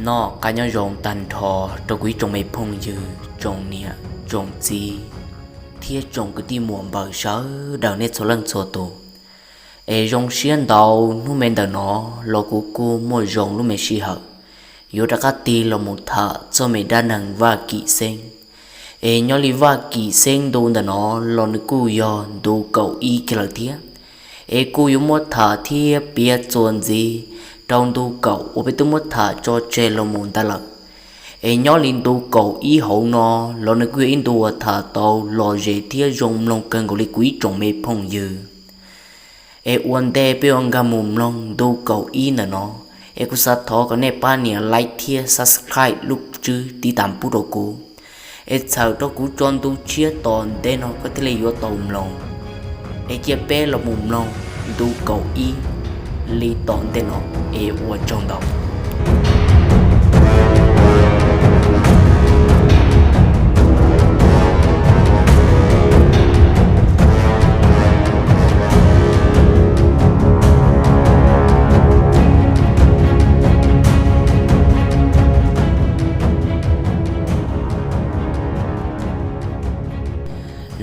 Noj qab nyob zoo tag nrho rau kuv ib tsoom me phooj ywg, tsoom niam tsoom txiv thiab tsoom kwv tij muam npawg sawv daws nej txhua leej txhua tus. Es zoo siab ntau, hnub me ntawm no los kuv kuj muaj zoo lub me sij hawm yuav rov qab tig los mus tham txog me dab neeg Vaj Kim Xeeb. Es nyob li Vaj Kim Xeeb ntu ntawm no los nws kuj yog ntu kaum ib kiag lawm thiab. Es kuj yuav muab tham thiab piav txuas ntxiv rau ntu kaum uas peb twb muab tham tso tseg los mus ntawd lawm. Es nyob li ntu kaum ib hauv no los nws kuj yog ib ntu uas tham tau lom zem thiab zoo mloog kawg nkaus li kuv ib tsoom me phooj ywg. Es ua ntej peb yuav nkag mus mloog ntu kaum ib ntawm no, es kuv xav thov kom nej pab nias like thiab subscribe lub tswb tiv tas pub rau kuv, es txhawm rau kuv tso ntu tshiab tom ntej no koj thiaj li yuav tau mloog. Es cia peb los mus mloog ntu kaum ib li tom ntej no, es ua tsaug ntau.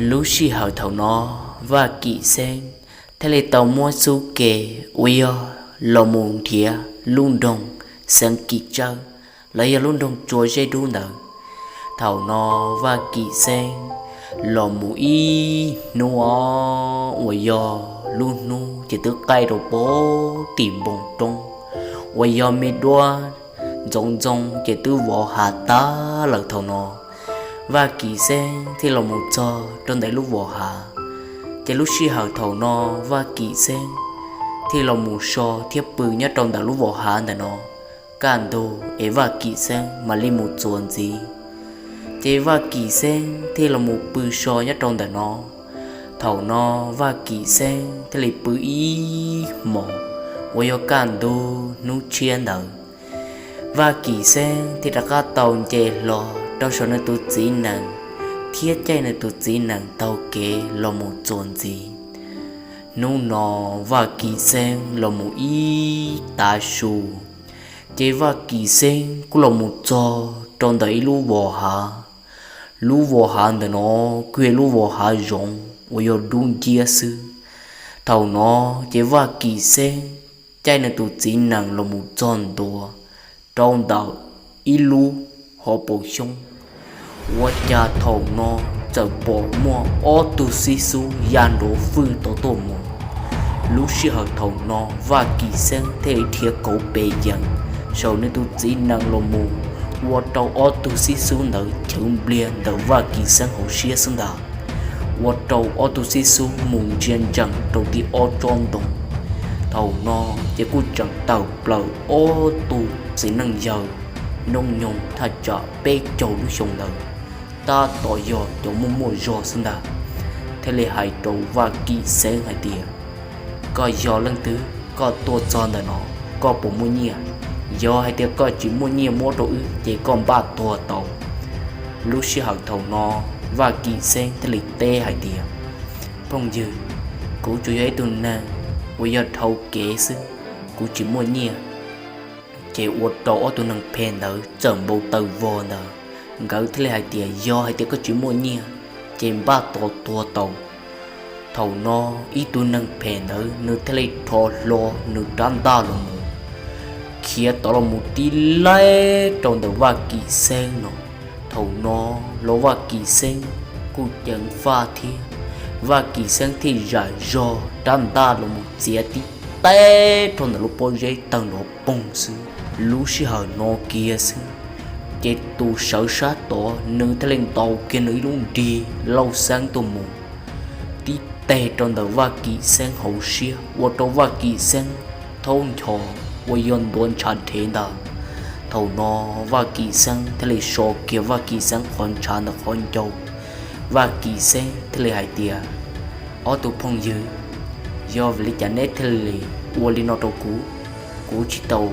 Lub sij hawm thaum no, Vaj Kim Xeeb thiaj li tau muab xub ke uas yog los mus nrhiav lub nroog Xeev Kim Tsawb los yog lub nroog Tsua Zeb Dub ntawd. Thaum no Vaj Kim Xeeb los mus ib hnub os, uas yog lub hnub ces twb qaij rau pem tim npoo roob, uas yog me duab ntxoov ntxoo ces twb vov hav tag lawm. Thaum no Vaj Kim Xeeb thiaj los mus txog rau ntawm lub vos hav. Ces lub sij hawm thaum no Vaj Kim Xeeb thiaj los mus so thiab pw nyob rau ntawm lub vos hav ntawm no kaj ntug es Vaj Kim Xeeb mam li mus txuas ntxiv. Ces Vaj Kim Xeeb thiaj los mus pw so nyob rau ntawm no. Thaum no Vaj Kim Xeeb thiaj li pw ib hmos uas yog kaj ntug hnub tshiab ntawd. Vaj Kim Xeeb thiaj rov qab tau nce hlo rau saum nws tus txiv nees thiab caij nws tus txiv nees taug kev los mus txuas ntxiv. Hnub no Vaj Kim Xeeb los mus ib tav su, ces Vaj Kim Xeeb kuj los mus txog rau ntawm ib lub vos hav. Lub vos hav ntawm no kuj yog lub vos hav zoov uas yog dub nciab xwb. Thaum no ces Vaj Kim Xeeb caij nws tus txiv nees los mus txog ntua rau ntawm ib lub hauv paus xyoob, ua cas thaum no txawm pom muaj ob tug xib xub ya nrov fwj tau tuaj mus. Lub sij hawm thaum no Vaj Kim Xeeb thiaj li dhia kauv pes yees saum nws tus txiv nees los mus, ua rau ob tug xib xub ntawd chwv npliag ntawm Vaj Kim Xeeb hauv siab xwb ntag. Ua rau ob tug xib xub mus ntsia ntsees rau tim ob tsob ntoo. Thaum no ces kuj tseem tawm plaws ob tug txiv neej yawg noob nyoog thaj tsam peb caug lub xyoo ntawd, tab tom yog cov muaj muaj zog xwb ntag, thiaj li hais rau Vaj Kim Xeeb hais tias, koj yog leej twg? Koj tuaj txog ntawm no koj puas muaj nyiaj? Yog hais tias koj tsis muaj nyiaj muab rau wb ces koj npaj tuag tau. Lub sij hawm thaum no Vaj Kim Xeeb thiaj li teb hais tias, phooj ywg, kuv tsuas yog ib tug neeg uas yog dhau kev xwb, kuv tsis muaj nyiaj. Ces ua rau ob tug neeg phem ntawd txawm npau taws vog ntawd, nkawd thiaj li hais tias, yog hais tias koj tsis muaj nyiaj ces npaj tos tuag tau. Thaum no ib tug neeg phem ntawd nws thiaj li rho hlo nws rab ntaj los mus khiav tod los mus tib laib rau ntawm Vaj Kim Xeeb no. Thaum no los Vaj Kim Xeeb kuj ceev faj thiab, Vaj Kim Xeeb thiaj zam zog rab ntaj los mus txiav tib teg rau ntawm lub pob zeb tawg nrov poog xwb. Lub sij hawm no kiag xwb, ces tus sawv sab tod nws thiaj li ntaus kiag nws ib lub nrig lauj xeeb tuaj mus tib teg rau ntawm Vaj Kim Xeeb hauv siab, ua rau Vaj Kim Xeeb thaub ncho uas yog ntuav ntshav dhev ntag. Thaum no Vaj Kim Xeeb thiaj li so kiag Vaj Kim Xeeb qhov ntshav ntawm qhov ncauj. Vaj Kim Xeeb thiaj li hais tias, ob tug phooj ywg, yog vim li cas neb thiaj li ua li no rau kuv? Kuv tsis tau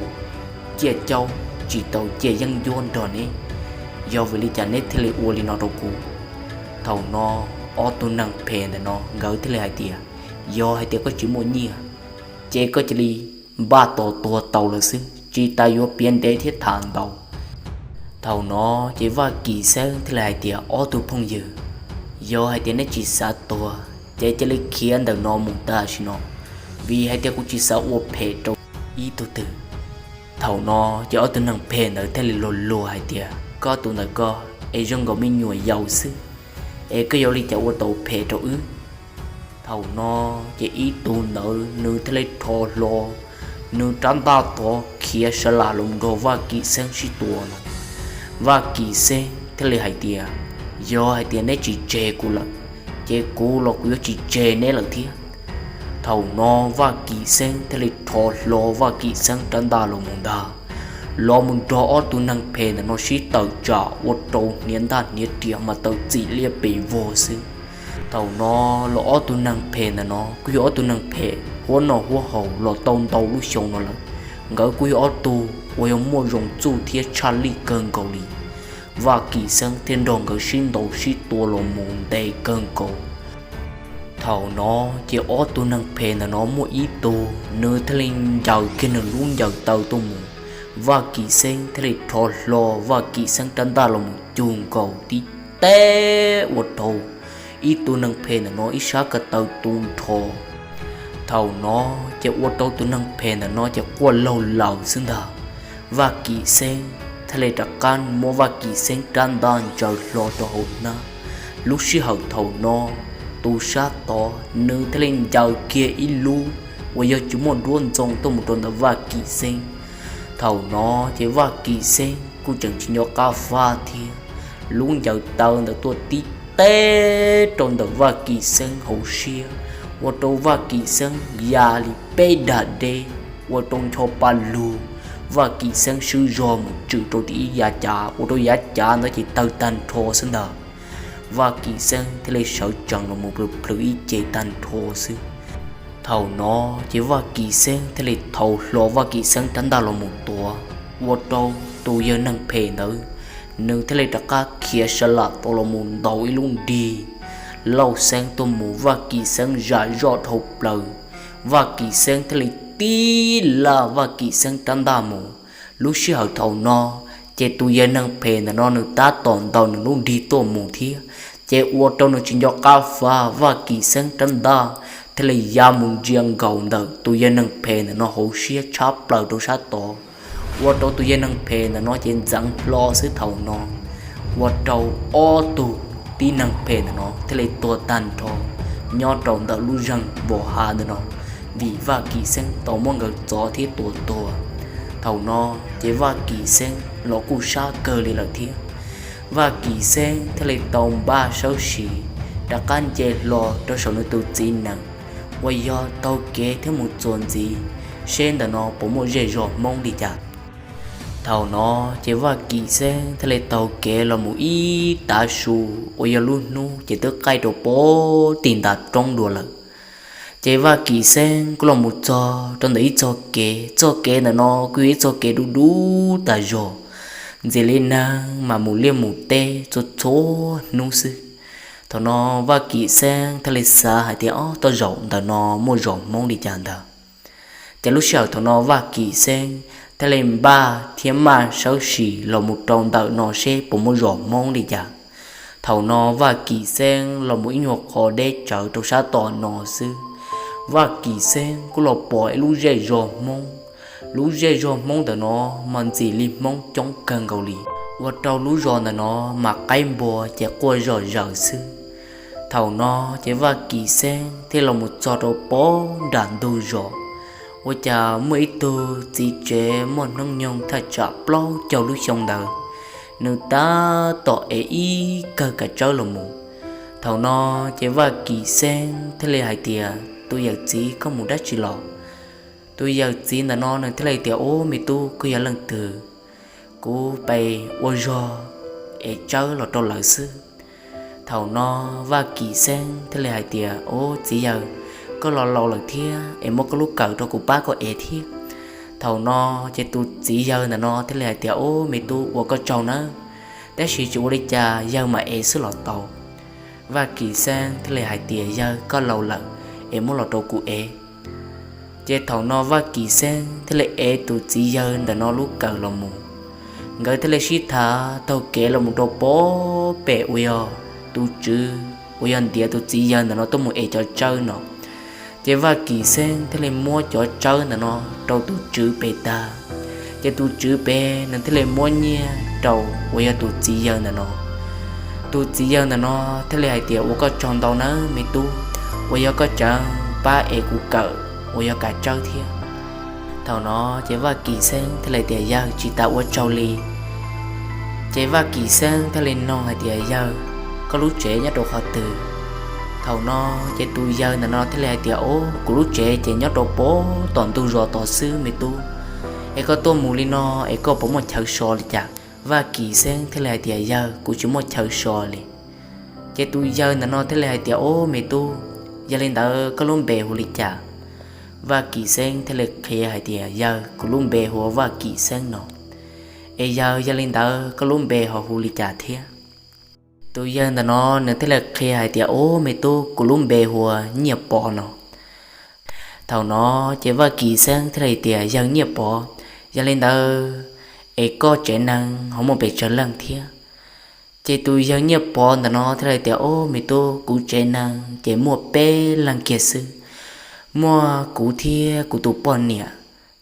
ciaj caub, tsis tau ciaj yeeb ncuab nrog neb, yog vim li cas neb thiaj li ua li no rau kuv? Thaum no ob tug neeg phem ntawm no nkawd thiaj li hais tias, yog hais tias koj tsis muaj nyiaj, ces koj cia li npaj tos tuag tau lawm xwb, tsis tas yuav piav ntev thiab tham ntau. Thaum no ces Vaj Kim Xeeb thiaj li hais tias, Ob tug phooj ywg, yog hais tias neb tsis xav tuag ces cia li khiav ntawm no mus tam sim no, vim hais tias kuv tsis xav ua phem rau ib tug twg. Thaum no ces ob tug neeg phem ntawd thiaj li luag luag hais tias, Koj tus ntawm koj es zoo nkaus me nyuam yaus xwb, es koj yuav li cas ua tau phem rau wb? Thaum no ces ib tug ntawd nws thiaj li rho hlo nws rab ntaj tod khiav sa lam los nrog Vaj Kim Xeeb sib tua no. Vaj Kim Xeeb thiaj li hais tias, Yog hais tias neb tsis tseg kuv lawm, ces kuv los kuv yuav tsis tseg neb lawm thiab. Thaum no Vaj Kim Xeeb thiaj li rho hlo Vaj Kim Xeeb rab ntaj los mus ntag, los mus nrog ob tug neeg phem ntawm no sib tawm tsam ua rau hniav ntaj hniav riam mas tawm txim liab pes vog xwb. Thaum no los ob tug neeg phem ntawm no kuj yog ob tug neeg phem huab noj huab haus los tau ntau lub xyoo no lawm. Nkawd kuj yog ob tug uas yog muaj zoo txuj thiab tshaj lij kawg nkaus li. Vaj Kim Xeeb thiaj nrog nkawd sib ntaus sib tua los mus ntev kawg nkaus. Thaum no ces ob tug neeg phem ntawm no muaj ib tug nws thiaj li ncaws kiag nws lub ncaws taw tuaj mus, Vaj Kim Xeeb thiaj li rho hlo Vaj Kim Xeeb rab ntaj los mus cug nkaus tib teb ua rau ib tug neeg phem ntawm no ib sab ko taw tu nrho. Thaum no ces ua rau tus neeg phem ntawm no ces quaj laug laws xwb ntag. Vaj Kim Xeeb thiaj li rov qab muab Vaj Kim Xeeb rab ntaj ntsaws hlo rau hauv hnab. Lub sij hawm thaum no, tus sab tod nws thiaj li ncaws kiag ib lub uas yog tsis muaj nruab ntxoo tuaj mus rau ntawm Vaj Kim Xeeb. Thaum no ces Vaj Kim Xeeb kuj tseem tsis nco qab faj thiab, lub ncaws taw ntawd tuaj tib teb rau ntawm Vaj Kim Xeeb hauv siab, ua rau Vaj Kim Xeeb ya li peb dag deb, ua rau ncho pa lug, Vaj Kim Xeeb swb zog mus tshwm rau tim ib yav cav, ua rau yav cav ntawd ces tawg tag nrho xwb ntag. Vaj Kim Xeeb thiaj li sawv tsees los mus plhws plhws ib ce tag nrho xwb. Thaum no ces Vaj Kim Xeeb thiaj li thau hlo Vaj Kim Xeeb rab ntaj los mus tuav, ua rau tus yawg neeg phem ntawd nws thiaj li rov qab khiav sa lam tau los mus ntaus ib lub nrig lauj xeeb tuaj mus Vaj Kim Xeeb zam zoj dhau plaws. Vaj Kim Xeeb thiaj li tib laj Vaj Kim Xeeb rab ntaj mus. Lub sij hawm thaum no ces tus yawg neeg phem ntawm no nws tab tom ntaus nws lub nrig tuaj mus thiab, ces ua rau nws tsis nco qab faj Vaj Kim Xeeb rab ntaj thiaj li ya mus ntsia nkaus ntawm tus yawg neeg phem ntawm no hauv siab tshab plaws rau sab tod, ua rau tus yawg neeg phem ntawm no ces ntxeev hlo xwb thaum no, ua rau ob tug tib neeg phem ntawm no thiaj li tuag tag nrho nyob rau ntawm lub zeeg vos hav ntawm no, vim Vaj Kim Xeeb tau muab nkawd txov thiab tua tuag. Thaum no ces Vaj Kim Xeeb los kuj sab kawg li lawm thiab. Vaj Kim Xeeb thiaj li tau npaj sawb sis rov qab nce hlo rau saum nws tus txiv nees uas yog taug kev thiab mus txuas ntxiv seb ntawm no puas muaj zej zog Hmoob li cas. Thaum no ces Vaj Kim Xeeb thiaj li taug kev los mus ib tav su uas yog lub hnub ces twb qaij rau pem tim nta roob dua lawm. Ces Vaj Kim Xeeb kuj los mus txog rau ntawm ib txoj kev, txoj kev ntawm no kuj yog ib txoj kev dub dub tas zog, ntxim li neeg mas mus liaj mus teb txhua txhua hnub xwb. Thaum no Vaj Kim Xeeb thiaj li xav hais tias, Ob, tej zaum ntawm no muaj zos Hmoob li cas ntag. Ces lub sij hawm thaum no Vaj Kim Xeeb thiaj li npaj thiab maj sawb sis los mus rau ntawm no seb puas muaj zos Hmoob li cas. Thaum no Vaj Kim Xeeb los mus ib nyuag qho deb tsawv rau sab tom no xwb, Vaj Kim Xeeb kuj los pom ib lub zej zos Hmoob. Lub zej zos Hmoob ntawm no mas ntxim li Hmoob coob kawg nkaus li, ua rau lub zos ntawm no mas qaib npua ces quaj zom zaws xwb. Thaum no ces Vaj Kim Xeeb thiaj los mus txog rau pem nram ntug zos, ua cas muaj ib tug txiv tsev muaj hnub nyoog thaj tsam plaub caug lub xyoo ntawd, nws tab tom ev ib kawg kav tsawb los mus. Thaum no ces Vaj Kim Xeeb thiaj li hais tias, Tus yawm txiv, koj mus dab tsi los? Tus yawm txiv ntawm no nws thiaj li tias, Ub, me tub, koj yog leej twg? Kuv pes ua zog ev tsawb los rau lawv xwb. Thaum no Vaj Kim Xeeb thiaj li hais tias, Ub, txiv yawg, koj los laus lawm thiab es muab koj lub kawm rau kuv pab koj ev thiab. Thaum no ces tus txiv yawg ntawm no thiaj li hais tias, Ub, me tub, ua koj tsaug nawb, tab sis tsis ua li cas, yawg mam ev xwb los tau. Vaj Kim Xeeb thiaj li hais tias, Yawg, koj laus lawm es muab los rau kuv ev. Ces thaum no Vaj Kim Xeeb thiaj li ev tus txiv yawg ntawm no lub kawm los mus. Nkawd thiaj li sib tham taug kev los mus rau pem uas yog tus tswv uas yog ntiav tus txiv yawg ntawm no tuaj mus ev cov tsawb no. Ces Vaj Kim Xeeb thiaj li muab cov tsawb ntawm no rau tus tswv pem tag, ces tus tswv pem nws thiaj li muab nyiaj rau uas yog tus txiv yawg ntawm no. Tus txiv yawg ntawm no thiaj li hais tias, ua koj tsaug ntau nawb me tub, uas yog koj tseem pab ev kuv kawm uas yog kav tsawb thiab. Thaum no ces Vaj Kim Xeeb thiaj li tias, yawg, tsis tas ua tsaug li. Ces Vaj Kim Xeeb thiaj li nug hais tias, yawg, koj lub tsev nyob rau qhov twg? Thaum no ces tus yawg ntawm no thiaj li hais tias, o, kuv lub tsev ces nyob rau pem tom ntug zos tod xwb me tub, es koj tuaj mus li no es koj puas muaj chaw so li cas? Vaj Kim Xeeb thiaj li hais tias, yawg, kuv tsis muaj chaw so li. Ces tus yawg ntawm no thiaj li hais tias, o, me tub, yog li ntawd koj lub npe hu li cas? Vaj Kim Xeeb thiaj li qhia hais tias, yawg, kuv lub npe hu ua Vaj Kim Xeeb no. Es yawg, yog li ntawd koj lub npe ho hu li cas thiab? Tus yawg ntawm no nws thiaj li qhia hais tias, o, me tub, kuv lub npe hu ua Nyiaj Pov no. Thaum no ces Vaj Kim Xeeb thiaj li tias, yawg Nyiaj Pov, yog li ntawd es koj tsev neeg ho muaj pes tsawg leej thiab? Ces tus yawg Nyiaj Pov ntawm no thiaj li tias, o, me tub, kuv tsev neeg ces muaj peb leeg kiag xwb, muaj kuv thiab kuv tus poj niam,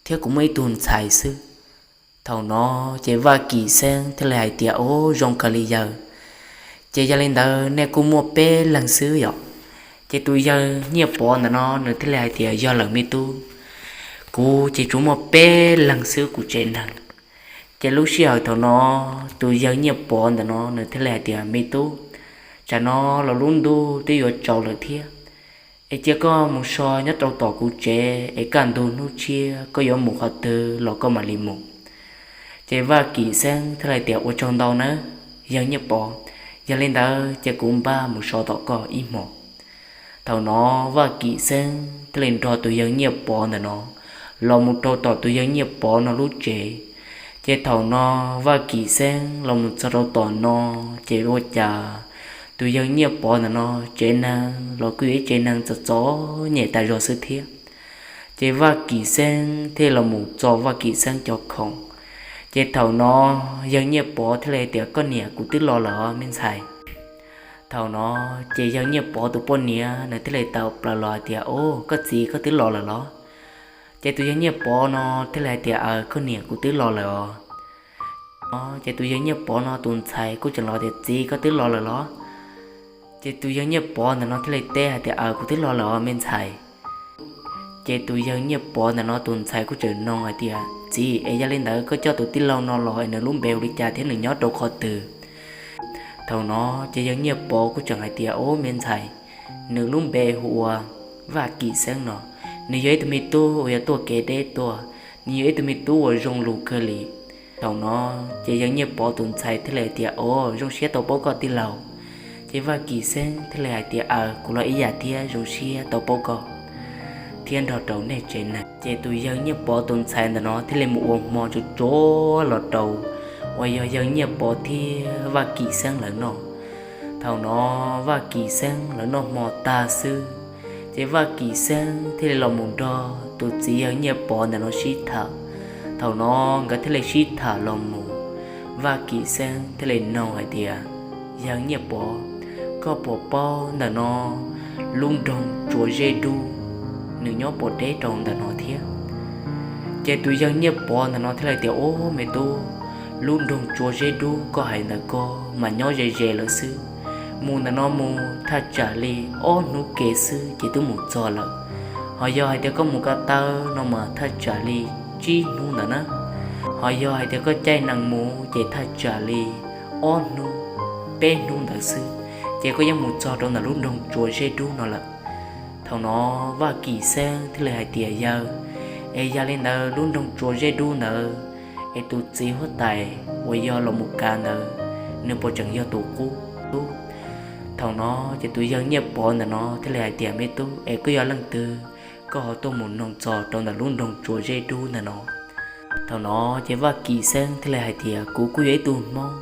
thiab kuv muaj ib tug ntxhais xwb. Thaum no ces Vaj Kim Xeeb thiaj li hais tias, o, zoo kawg li yawg, ces yog li ntawd nej kuj muaj peb leeg xwb yom? Ces tus yawg Nyiaj Pov ntawm no nws thiaj li hais tias, yog lawm me tub, kuv ces tsuas muaj peb leeg xwb kuv tsev neeg. Ces lub sij hawm thaum no tus yawg Nyiaj Pov ntawm no nws thiaj li hais tias, me tub, tsam no los lub ntuj twb yuav tsaus lawm thiab, es cia koj mus so nyob rau tom kuv tsev es kaj ntug hnub tshiab koj yuav mus qhov twg los koj mam li mus. Ces Vaj Kim Xeeb thiaj li tias, ua tsaug ntau nawb yawg Nyiaj Pov, yog li ntawd ces kuv npaj mus so tom koj ib hmos. Thaum no Vaj Kim Xeeb thiaj li nrog tus yawg Nyiaj Pov ntawm no los mus rau tom tus yawg Nyiaj Pov no lub tsev. Ces thaum no Vaj Kim Xeeb los mus txog rau tom no, ces ua cas tus yawg Nyiaj Pov ntawm no tsev neeg los kuj yog ib tsev neeg txom txom nyem tas zog xwb thiab. Ces Vaj Kim Xeeb thiaj los mus txo Vaj Kim Xeeb cov khoom. Ces thaum no yawg Nyiaj Pov thiaj li tias, koj niam, kuv twb los lawm os me ntxhais. Thaum no ces yawg Nyiaj Pov tus poj niam nws thiaj li tawm plaws los hais tias, o, koj txiv, koj twb los lawm los? Ces tus yawg Nyiaj Pov no thiaj li hais tias, aws, koj niam, kuv twb los lawm os. Ces tus yawg Nyiaj Pov no tus ntxhais kuj tseem los tias, txiv, koj twb los lawm los? Ces tus yawg Nyiaj Pov ntawm no thiaj li teb hais tias, aws, kuv twb los lawm os me ntxhais. Ces tus yawg Nyiaj Pov ntawm no tus ntxhais kuj tseem nug hais tias, txiv, es yog li ntawd koj coj tus tij laug no los es nws lub npe hu li cas thiab nws nyob rau qhov twg? Thaum no ces yawg Nyiaj Pov kuj tseem hais tias, o, me ntxhais, nws lub npe hu ua Vaj Kim Xeeb no, nws yog ib tug me tub uas yog tuaj kev deb tuaj, nws yog ib tug me tub uas zoo lus kawg li. Thaum no ces yawg Nyiaj Pov tus ntxhais thiaj li hais tias, o, zoo siab tau paub koj tij laug. Ces Vaj Kim Xeeb thiaj li hais tias, aws, kuv los ib yam thiab, zoo siab tau paub koj thiab nrog rau nej tsev neeg. Ces tus yawg Nyiaj Pov tus ntxhais ntawm no thiaj li mus ua hmo tsuag tsuag los rau uas yog yawg Nyiaj Pov thiab Vaj Kim Xeeb lawv noj. Thaum no Vaj Kim Xeeb lawv noj hmo tag xwb, ces Vaj Kim Xeeb thiaj li los mus nrog tus txiv yawg Nyiaj Pov ntawm no sib tham. Thaum no nkawd thiaj li sib tham los mus, Vaj Kim Xeeb thiaj li nug hais tias, yawg Nyiaj Pov, koj puas paub ntawm no lub nroog Tsua Zeb Dub nws nyob puas deb rau ntawm no thiab? Ces tus yawg Nyiaj Pov ntawm no thiaj li tias, o, me tub, lub nroog Tsua Zeb Dub koj hais ntawd ko mas nyob ze ze lawm xwb. Mus ntawm no mus thaj tsam li ob hnub ke xwb ces twb mus txog lawm. Ho yog hais tias koj mus ko taw no mas thaj tsam li tsib hnub ntawd na. Ho yog hais tias koj caij nees mus ces thaj tsam li ob hnub, peb hnub ntawd xwb, ces koj yeej mus txog rau ntawm lub nroog Tsua Zeb Dub no lawm. Thaum no Vaj Kim Xeeb thiaj li hais tias, yawg, es yog li ntawd lub nroog Tsua Zeb Dub ntawd es tus txiv huab tais uas yog los mus kav ntawd, nws puas tseem yog tus qub tub? Thaum no ces tus yawg Nyiaj Pov ntawm no thiaj li hais tias, me tub, es koj yog leej twg, koj ho tuaj mus noog txog rau ntawm lub nroog Tsua Zeb Dub ntawm no? Thaum no ces Vaj Kim Xeeb thiaj li hais tias, kuv kuj yog ib tug Hmoob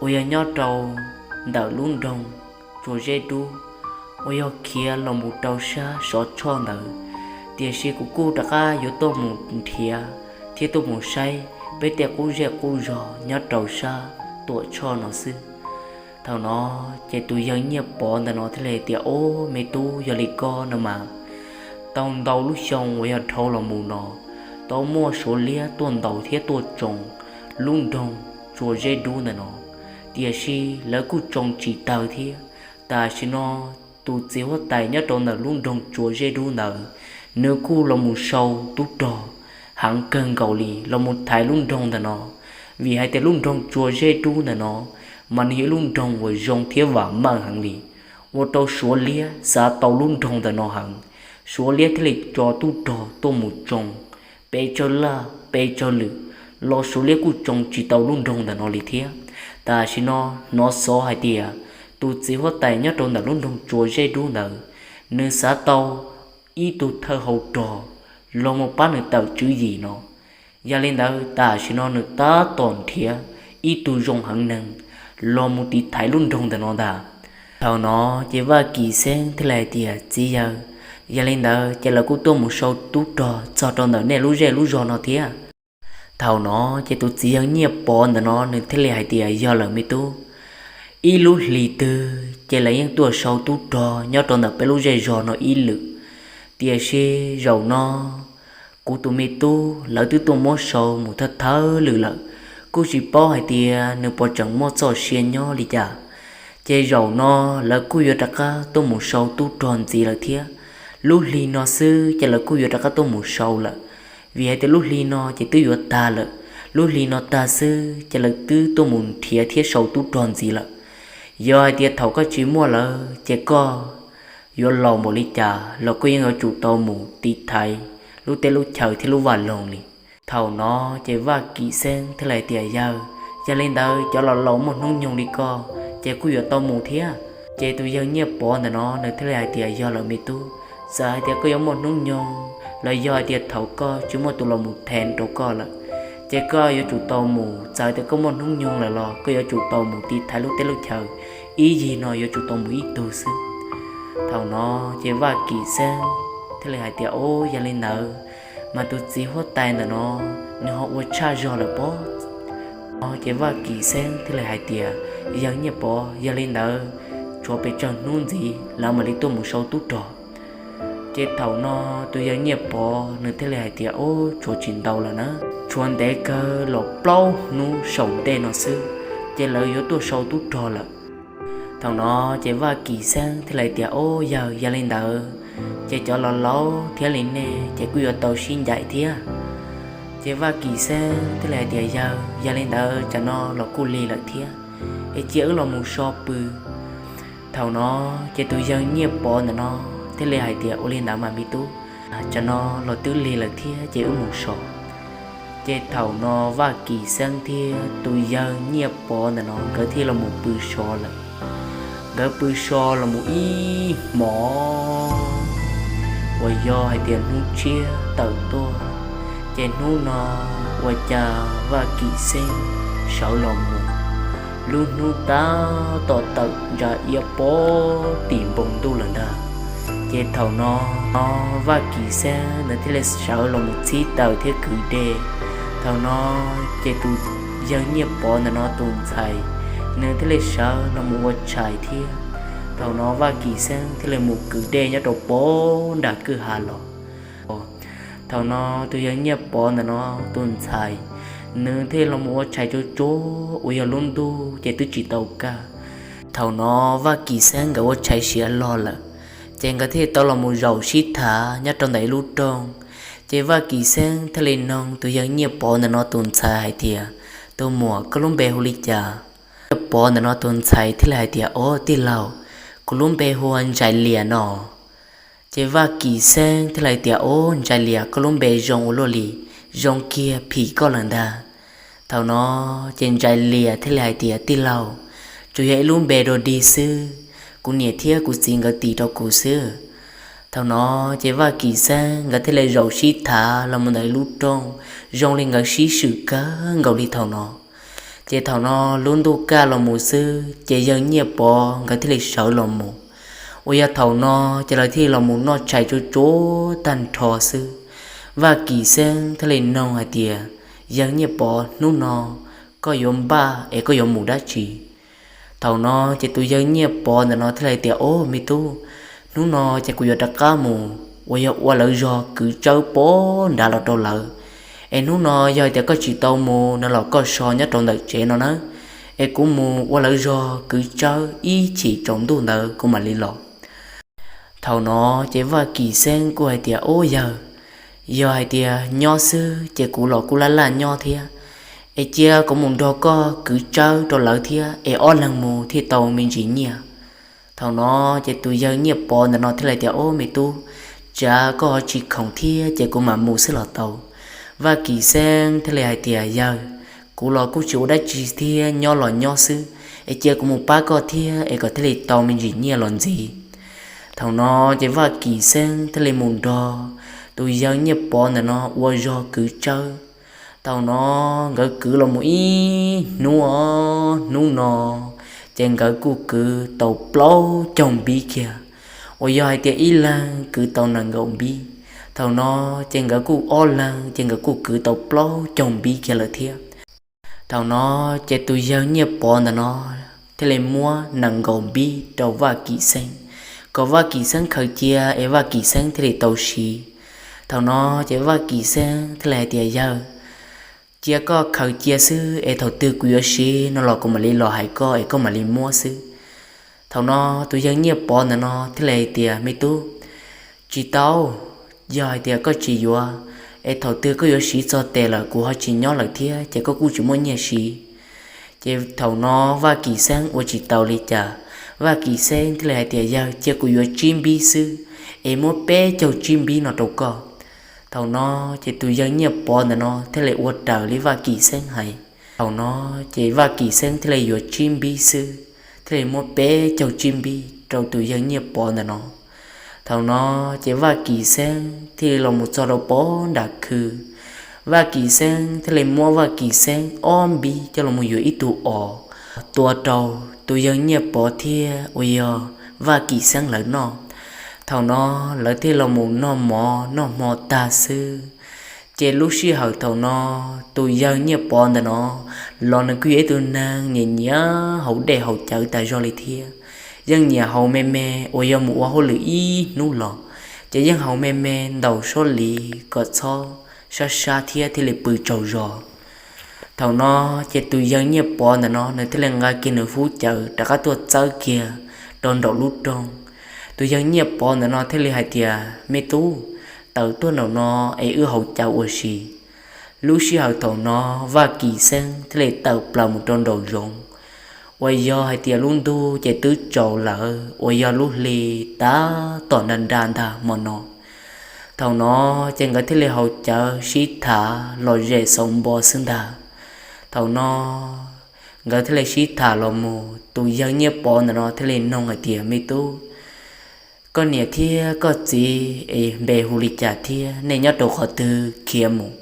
uas yog nyob rau ntawm lub nroog Tsua Zeb Dub uas yog khiav los mus rau sab Sov Tshoj ntawd, tiam sis kuv kuj rov qab yuav tuaj mus nrhiav thiab tuaj mus saib peb tej qub zej qub zog nyob rau sab Tuam Tshoj no xwb. Thaum no ces tus yawg Nyiaj Pov ntawm no thiaj li hais tias, Ob, me tub, yog li koj no mas tau ntau lub xyoo uas yog dhau los mus no tau muaj Suav liab tuaj ntaus thiab tuaj tsoo lub nroog Tsua Zeb Dub ntawm no, tiam sis lawv kuj tsoo tsis tawg thiab. Tam sim no tus txiv huab tais nyob rau ntawm lub nroog Tsua Zeb Dub ntawd, nws kuj los mus sau tub rog heev kawg nkaus li los mus thaiv lub nroog ntawm no, vim hais tias lub nroog Tsua Zeb Dub ntawm no mas nws yog ib lub nroog uas zoo thiab vam meej heev li, ua rau Suav liab xav tau lub nroog ntawm no heev. Suav liab thiaj li tso tub rog tuaj mus tsoo pes tsawg laj pes tsawg lwm los Suav liab kuj tsoo tsis tau lub nroog ntawm no li thiab. Tam sim no hnov xov hais tias tus txiv huab tais nyob rau ntawm lub nroog Tsua Zeb Dub ntawd, nws xav tau ib tug thawj hau rog los mus pab nws tawm tswv yim no. Yog li ntawd tam sim no nws tab tom nrhiav ib tug zoo heev neeg los mus tiv thaiv lub nroog ntawm no ntag. Thaum no ces Vaj Kim Xeeb thiaj li hais tias, Txiv yawg, yog li ntawd ces lawv kuj tuaj mus sau tub rog txog rau ntawm nej lub zej lub zog no thiab. Thaum no ces tus txiv yawg Nyiaj Pov ntawm no nws thiaj li hais tias, Yog lawm me tub, ib lub hlis twg ces lawv yeej tuaj sau tub rog nyob rau ntawm peb lub zej zog no ib lwm, tiam sis zaum no kuv tus me tub lawv twb tuaj muab sau mus thawj thawj lwm lawm, kuj tsis paub hais tias nws puas tseem muaj txoj sia nyob li cas. Ces zaum no lawv kuj yuav rov qab tuaj mus sau tub rog ntxiv lawm thiab. Lub hli no xwb ces lawv kuj yuav rov qab tuaj mus sau lawm, vim hais tias lub hli no ces twb yuav tag lawm. Lub hli no tag xwb ces lawv twb tuaj mus nrhiav thiab sau tub rog ntxiv lawm. Yog hais tias thaum koj tsis muaj lawv ces koj yuav laus npaum li cas los koj yeej yuav tsum tau mus tiv thaiv lub teb lub chaw thiab lub vaj loog li. Thaum no ces Vaj Kim Xeeb thiaj li hais tias, Yawg, yog li ntawd cov laus laus muaj hnub nyoog li koj ces kuj yuav tau mus thiab. Ces tus yawg Nyiaj Pov ntawm no nws thiaj li hais tias, Yog lawm me tub, txawm hais tias koj yuav muaj hnub nyoog los yog hais tias thaum koj tsis muaj tus los mus then rau koj lawm, ces koj yuav tsum tau mus. Txawm hais tias koj muaj hnub nyoog lawm los koj yuav tsum tau mus tiv thaiv lub teb lub chaw ib yig no yuav tsum tau mus ib tug xwb. Thaum no ces Vaj Kim Xeeb thiaj li hais tias, Ob, yog li ntawd mas tus txiv huab tais ntawm no nws ho ua tshaj zog lawm pob. Ces Vaj Kim Xeeb thiaj li hais tias, Yawg Nyiaj Pov, yog li ntawd tshuav pes tsawg hnub ntxiv lawv mam li tuaj mus sau tub rog? Ces thaum no tus yawg Nyiaj Pov nws thiaj li hais tias, Ob, tshuav tsis ntau lawm na, tshuav ntev kawg los plaub hnub saum ntej no xwb ces lawv yuav tuaj sau tub rog lawm. Thaum no ces Vaj Kim Xeeb thiaj li hais tias, Ob, yawg, yog li ntawd ces cov laus laus thiab li nej ces kuj yuav tau sib ncaim thiab. Ces Vaj Kim Xeeb thiaj li hais tias, Yawg, yog li ntawd tsam no los kuj lig lawm thiab, es cia wb los mus so pw. Thaum no ces tus yawg Nyiaj Pov ntawm no thiaj li hais tias, Ua li ntawd mas me tub, tsam no los twb lig lawm thiab ces wb mus so. Ces thaum no Vaj Kim Xeeb thiab tus yawg Nyiaj Pov ntawm no nkawd thiaj los mus pw so lawm. Nkawd pw so los mus ib hmos uas yog hais tias hnub tshiab tawm tuaj, ces hnub no ua cas Vaj Kim Xeeb sawv los mus, lub hnub tab tom tawm ntsa iab pob tim npoo ntuj lawm ntag. Ces thaum no Vaj Kim Xeeb nws thiaj li sawv los mus txhib taws thiab kwv dej. Thaum no ces tus yawg Nyiaj Pov ntawm no tus ntxhais nws thiaj li sawv los mus ua tshais thiab. Thaum no Vaj Kim Xeeb thiaj li mus kwv dej nyob rau pem nram kwj ha los. Thaum no tus yawg Nyiaj Pov ntawm no tus ntxhais nws thiaj li los mus ua tshais tsuag tsuag uas yog lub ntuj ces twb tsis tau kaj. Thaum no Vaj Kim Xeeb nkawd ua tshais siav log lawm, ces nkawd thiaj tau los mus zaum sib tham nyob rau ntawm ib lub rooj. Ces Vaj Kim Xeeb thiaj li noog tus yawg Nyiaj Pov ntawm no tus ntxhais hais tias, Tus muam, koj lub npe hu li cas? Nyiaj Pov ntawm no tus ntxhais thiaj li hais tias, Ob, tij laug, kuv lub npe hu ua Ntsais Lias no. Ces Vaj Kim Xeeb thiaj li hais tias, Ob, Ntsais Lias, koj lub npe zoo ua luaj li, zoo kiag phim koj lawm ntag. Thaum no ces Ntsais Lias thiaj li hais tias, Tij laug, tsuas yog ib lub npe dog dig xwb, kuv niam thiab kuv txiv nkawd tis rau kuv xwb. Thaum no ces Vaj Kim Xeeb nkawd thiaj li zaum sib tham los mus ntawm ib lub rooj, zoo li nkawd sib swm kawg nkaus li thaum no. Ces thaum no lub ntuj kaj los mus xwb ces yawg Nyiaj Pov nkawd thiaj li sawv los mus. Uas yog thaum no ces lawv thiaj li los mus noj tshais tsuag tsuag tag nrho xwb. Vaj Kim Xeeb thiaj li noog hais tias, Yawg Nyiaj Pov, hnub no koj yuav npaj es koj yuav mus dab tsi? Thaum no ces tus yawg Nyiaj Pov ntawm no thiaj li hais tias, Au me tub, hnub no ces kuv yuav rov qab mus uas yog ua lawv zog kwv tsawb pov nrad los rau lawv. Es hnub no yog hais tias koj tsis tau mus no los koj so nyob rau ntawm tsev no nawb, es kuv mus ua lawv zog kwv tsawb ib chim tsaus ntuj ntawd kuv mam li los. Thaum no ces Vaj Kim Xeeb kuj hais tias, Au yawg, yog hais tias nyob xwb ces kuv los kuj laj laj nyob thiab, es cia kuv mus nrog koj kwv tsawb rau lawv thiab es ob leeg mus thiaj tau me ntsis nyiaj. Thaum no ces tus yawg Nyiaj Pov ntawm no thiaj li tias, Au me tub, tsam koj ho tsis khoom thiab ces kuv mam mus xwb los tau. Vaj Kim Xeeb thiaj li hais tias, Yawg, kuv los kuj tsis ua dab tsi thiab, nyob los nyob xwb, es cia kuv mus pab koj thiab es kom thiaj li tau me ntsis nyiaj los ntxiv. Thaum no ces Vaj Kim Xeeb thiaj li mus nrog tus yawg Nyiaj Pov ntawm no ua zog kwv tsawb. Thaum no nkawd kwv los mus ib hnub os, hnub no ces nkawd kuj kwv tau plaub caug npib kiag, uas yog hais tias ib leeg kwv tau nees nkaum npib. Thaum no ces nkawd kuj ob leeg ces nkawd kuj kwv tau plaub caug npib kiag lawm thiab. Thaum no ces tus yawg Nyiaj Pov ntawm no thiaj li muab nees nkaum npib rau Vaj Kim Xeeb, kom Vaj Kim Xeeb khaws cia es Vaj Kim Xeeb thiaj li tau siv. Thaum no ces Vaj Kim Xeeb thiaj li hais tias, Yawg, cia koj khaws cia xwb es thaum twg kuv yuav siv no los kuv mam li los hais koj es koj mam li muab xwb. Thaum no tus yawg Nyiaj Pov ntawm no thiaj li hais tias, Me tub, tsis tau, yog hais tias koj tsis yuav, es thaum twg koj yuav siv txog tes lawm kuv ho tsis nyob lawm thiab ces koj kuj tsis muaj nyiaj siv. Ces thaum no Vaj Kim Xeeb ua tsis tau li cas, Vaj Kim Xeeb thiaj li hais tias, Yawg, cia kuv yuav tsib npib xwb, es muab peb caug tsib npib no rau koj. Thaum no ces tus yawg Nyiaj Pov ntawm no thiaj li ua raws li Vaj Kim Xeeb hais. Thaum no ces Vaj Kim Xeeb thiaj li yuav tsib npib xwb, thiaj li muab peb caug tsib npib rau tus yawg Nyiaj Pov ntawm no. Thaum no ces Vaj Kim Xeeb thiaj li los mus txog rau pem nram khw. Vaj Kim Xeeb thiaj li muab Vaj Kim Xeeb ob npib coj los mus yuav ib tug os tua rau tus yawg Nyiaj Pov thiab uas yog Vaj Kim Xeeb lawv noj. Thaum no lawv thiaj los mus noj mov noj hmo tag xwb, ces lub sij hawm thaum no tus yawg Nyiaj Pov ntawm no los nws kuj yog ib tug neeg nyiam nyiam haus dej haus cawv tas zog li thiab, yeej nyiam haus me me uas yog mus ua hauj lwm ib hnub los, ces yeej haus me me ntaus sob liv kom txhob sab sab thiab thiaj li pw tsaug zog. Thaum no ces tus yawg Nyiaj Pov ntawm no nws thiaj li nqa kiag nws hub cawv rov qab tuaj txawb kiag rau nraum lub rooj. Tus yawg Nyiaj Pov ntawm no thiaj li hais tias, Me tub, tawm tuaj nraum no es wb haus cawv ua si. Lub sij hawm thaum no Vaj Kim Xeeb thiaj li tawm plaws mus rau nraum zoov, uas yog hais tias lub ntuj ces twb tsaus lawm uas yog lub hli tab tom nra nra ntag hmo no. Thaum no ces nkawd thiaj li haus cawv sib tham lom zem xauv npo xwb ntag. Thaum no nkawd thiaj li sib tham los mus, tus yawg Nyiaj Pov ntawm no thiaj li noog hais tias, Me tub, koj niam thiab koj txiv es npe hu li cas thiab nej nyob rau qhov twg khiav mus?